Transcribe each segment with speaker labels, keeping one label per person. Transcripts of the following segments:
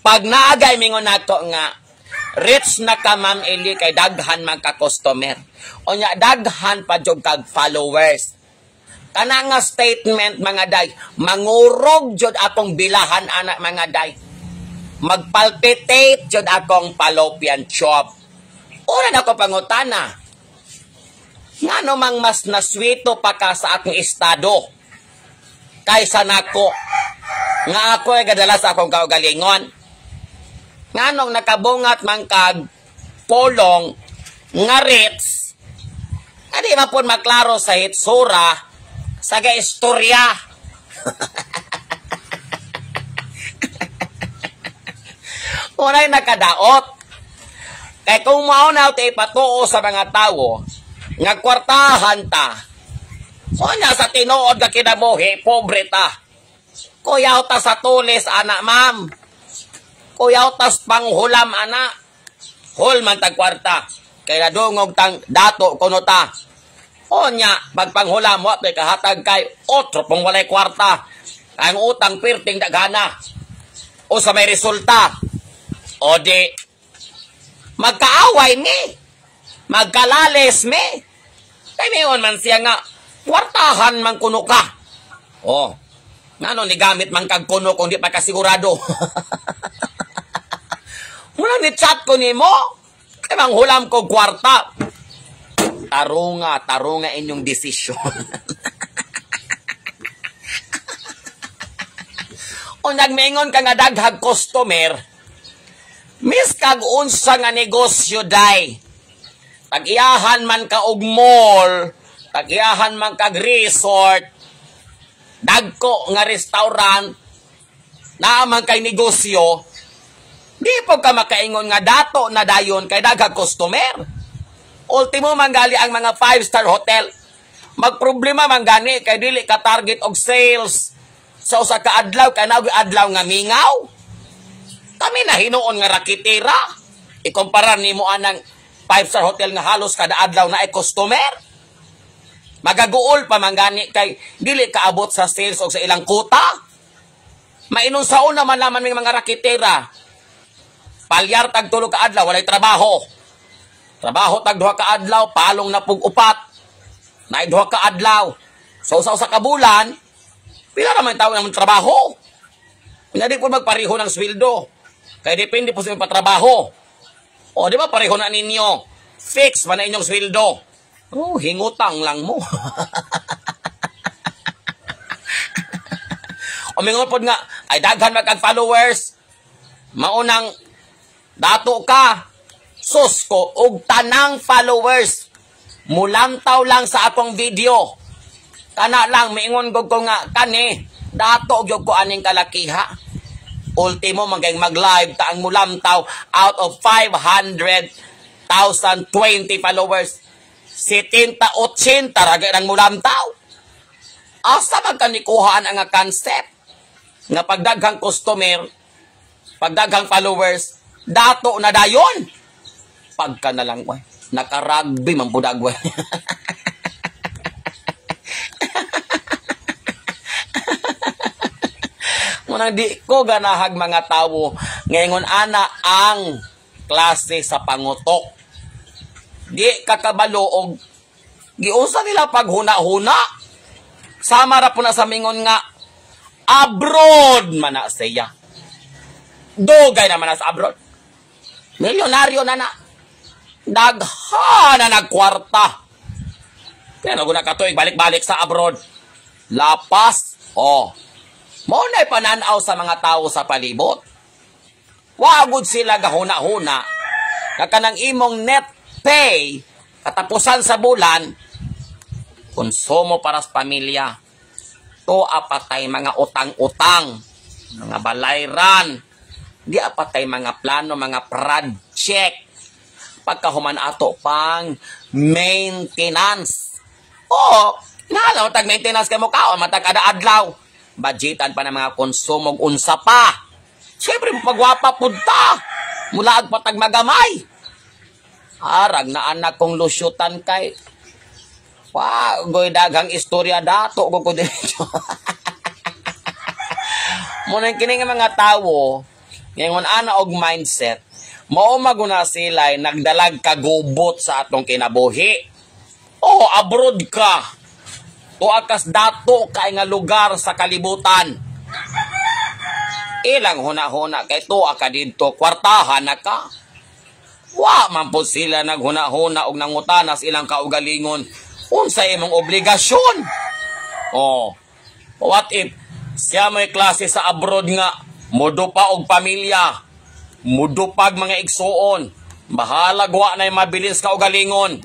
Speaker 1: Pag naagay mingon nato nga rich na ka, Ma'am Eli, kay daghan man ka customer. Unya daghan pa jud kag followers. Kana nga statement, mga day, mangurog jud akong bilahan ana, mga day. Magpalpitate jud akong fallopian tube. Una na ko pangutana. Ngano mang mas naswito pa ka sa akong estado kaysa nako nga ako ay gadala sa akong kaugalingon? Nganong nakabungat man kag polong nga rich nga di man pud maklaro sa hitsura sa ga istorya? Unay nakadaot. Kay kung mao na ito ipatuo sa mga tawo nga kwartahan ta, unya sa tinuod nga kinabuhi, pobre ta. Kuyaw ta sa tulis, ana, ma'am. Kuyaw tas panghulam, ana. Hul man tag kwarta. Kay nadungog tang dato kuno ta. Unya, pagpanghulam, wa pa'y kahatag kay otro pong walay kwarta. Ang utang pirting daghana. O sa may resulta. O di, magkaaway mi. Magkalales mi. Kay mayon man siya nga, kwartahan man kuno ka. O, ngano ni gamit man kag kuno kung di pa kasigurado? Muna ni chat ko nimo, kay manghulam ko kwarta. Tarunga, tarunga inyong desisyon. O nagmingon ka nga daghag customer, mis kag unsa nga negosyo day. Tag-iyahan man ka og mall, tag-iyahan man kag resort, dagko nga restaurant, naa man kay negosyo, di po ka makaingon nga dato na dayon kay daghang customer. Ultimo manggali ang mga 5-star hotel. Magproblema man gani kay dili ka target og sales sa usa ka adlaw kay naoy adlaw nga mingaw. Kami na hinuon nga rakitira. Ikumpara nimo anang 5-star hotel nga halos kada adlaw na ay customer. Magaguol pa man gani kay dili kaabot sa sales og sa ilang quota. Mainon sa una man laman may mga rakitera. Palyar tag tulo ka adlaw walay trabaho. Trabaho tag duha ka adlaw, palong na pug upat. Naay duha ka adlaw. So sa usa ka bulan, pila ra man tawo ng trabaho. Kunya di po magpareho ng sweldo. Kay depende po sa inyong patrabaho. O di ba pareho na ninyo? Fix man na inyong sweldo. Oh, hingutang lang mo. O mingon pod nga, ay daghan man kag followers. Maunang dato ka. Sus ko, og tanang followers mulantaw lang sa akong video. Kana lang, miingon gud ko nga, kani, dato gyud ko aning kalakiha. Ultimo, maging mag-live ta ang mulamtaw out of 500,020 followers. 70-80 ragay ang mulamtaw. Asa man kanikuhaan ang concept nga pagdaghang customer, pagdaghang followers, dato na dayon. Pagka na lang, way. Nakaragby man budag, way. Muna di ko ganahag mga tawo ngayon ana ang klase sa pangutok. Di kakabalo og giunsa nila paghuna-huna. Sama ra po na sa mingon nga abroad man na siya. Dugay naman na sa abroad. Milyonaryo na na. Daghan na nagkwarta. Pero kung nakatuig, balik-balik sa abroad. Lapas. Oh. Mao na'y pananaw sa mga tao sa palibot. Wagod sila gahuna-huna. Kakanang imong net pay, katapusan sa bulan, konsumo para sa pamilya. To apatay mga utang-utang, mga balayran, di apatay mga plano, mga project. Pagkahuman ato pang maintenance. Oo, inahalaw tag maintenance kay mo kaon, matag kada adlaw. Budgetan pa ng mga konsumo og unsa pa. Siyempre, pagwapa pud ta. Mulaag pa tag magamay. Arag na anak kong lusyutan kay. Wa, goy daghang istorya dato ko ko diretso. Muna kini nga mga tawo Ngayon ana og mindset, mao maguna sila nagdalag kagubot sa atong kinabuhi. Oh, abroad ka. Tuwa kas dato kay nga lugar sa kalibutan. Ilang huna-huna kay tuwa ka didto, kwartahan na ka. Wa man po sila naghuna-huna og nangutana sa ilang kaugalingon unsa imong obligasyon. Oh, what if siya may klase sa abroad nga mudo pa og pamilya, mudupag mga igsuon, bahalag wa na mabilis kaugalingon,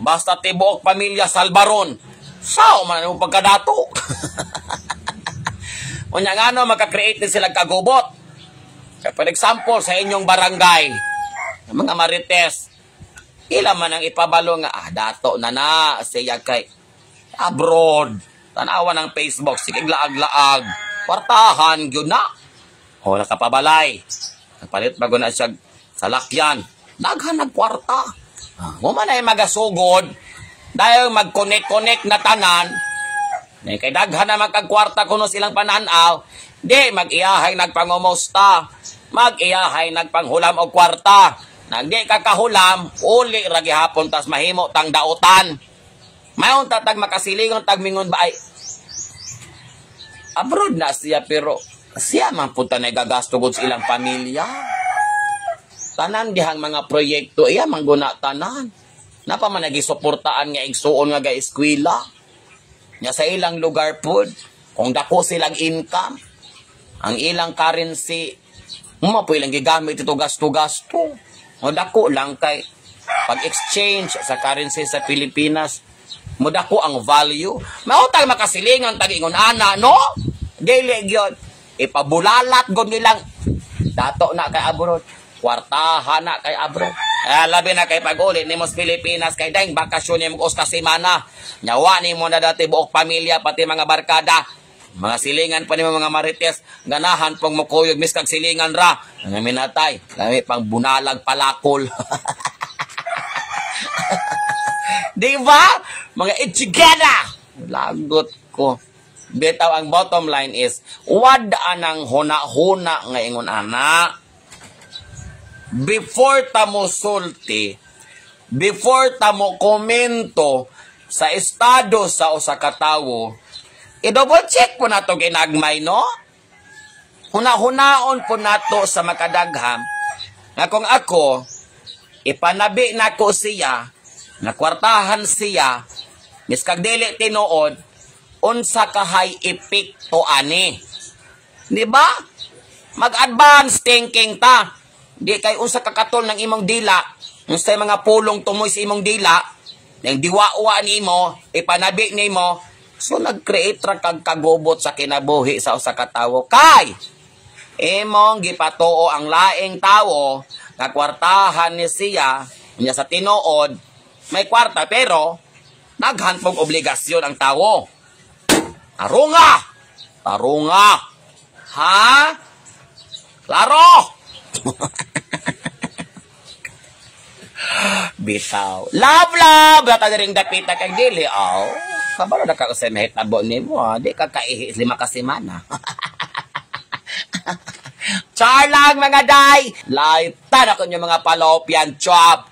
Speaker 1: basta tibuok pamilya salbaron, sao man ang pagkadato? Unya ngano maka-create din sila kagubot? For example, sa inyong barangay, mga marites, ila man ang ipabalo nga, ah, dato na na, siya kay abroad. Tanawa ng Facebook, sige laag-laag, kwartahan, yun na. O, nakapabalay. Nagpalit bago na siya salakyan. Daghan nagkwarta. Ah, mo man ay magasugod, dahil mag-connect-connect na tanan, na kay daghan na magkagkwarta kuno silang pananaw, di mag-iyahay nagpangumusta, mag-iyahay nagpanghulam og kwarta. Nagdi ka kahulam, uli ra gihapon tas mahimo tang dautan. Mayon tatag makasilingon tagmingon ba ay abroad na siya pero siya man punta na gagasto gud sa ilang pamilya. Tanan dihang mga proyekto iya mangguna tanan. Napa man nagisuportaan nga igsuon nga ga eskwela. Nya sa ilang lugar pod, kung dako silang income, ang ilang currency, mo po ilang gigamit ito gasto-gasto. O dako lang kay pag-exchange sa currency sa Pilipinas, mo dako ang value. Mao tag makasilingan tag ingon ana, no? Dili gyud ipabulalat gud nilang dato na kay abroad, kwartahan na kay abroad. Eh, labi na kay pag-uli nimo sa Pilipinas kay daing bakasyon nimo usa ka semana. Nyawa nimo na dati buok pamilya pati mga barkada. Mga silingan pa nimo mga marites, ganahan pong mukuyog miskag silingan ra. Nga minatay, lami pang bunalag palakol. Di ba? Mga itchigera! Lagot ko. Bitaw ang bottom line is, wad anang huna-huna nga ingon ana. Before ta mo sulti, before ta mo komento sa estado sa usa ka tawo, i-double check po nato ginagmay, no? Huna-hunaon po nato sa makadagham nga kung ako ipanabi nako siya, nakwartahan siya, miskag dili tinuod, unsa ka high epekto ani. Di ba? Mag-advance thinking ta. Di kay unsa ka katol ng imong dila, unsay mga pulong tumoy sa imong dila, nang diwawa nimo, ipanabi nimo, so nag-create ra kag kagubot sa kinabuhi sa usa ka tawo. Kay imong gipatuo ang laing tawo nga kwartahan ni siya, niya sa tinuod may kwarta pero naghan pong obligasyon ang tawo. Tarunga! Tarunga! Ha? Klaro! Bitaw. Love, love! Bata na rin dapita kag dili. Oh, kabalo na ka sa mahitabo nimo. Ha? Di ka kaihi 5 ka semana. Char lang mga day! Laitan ako nyo mga palopian chop!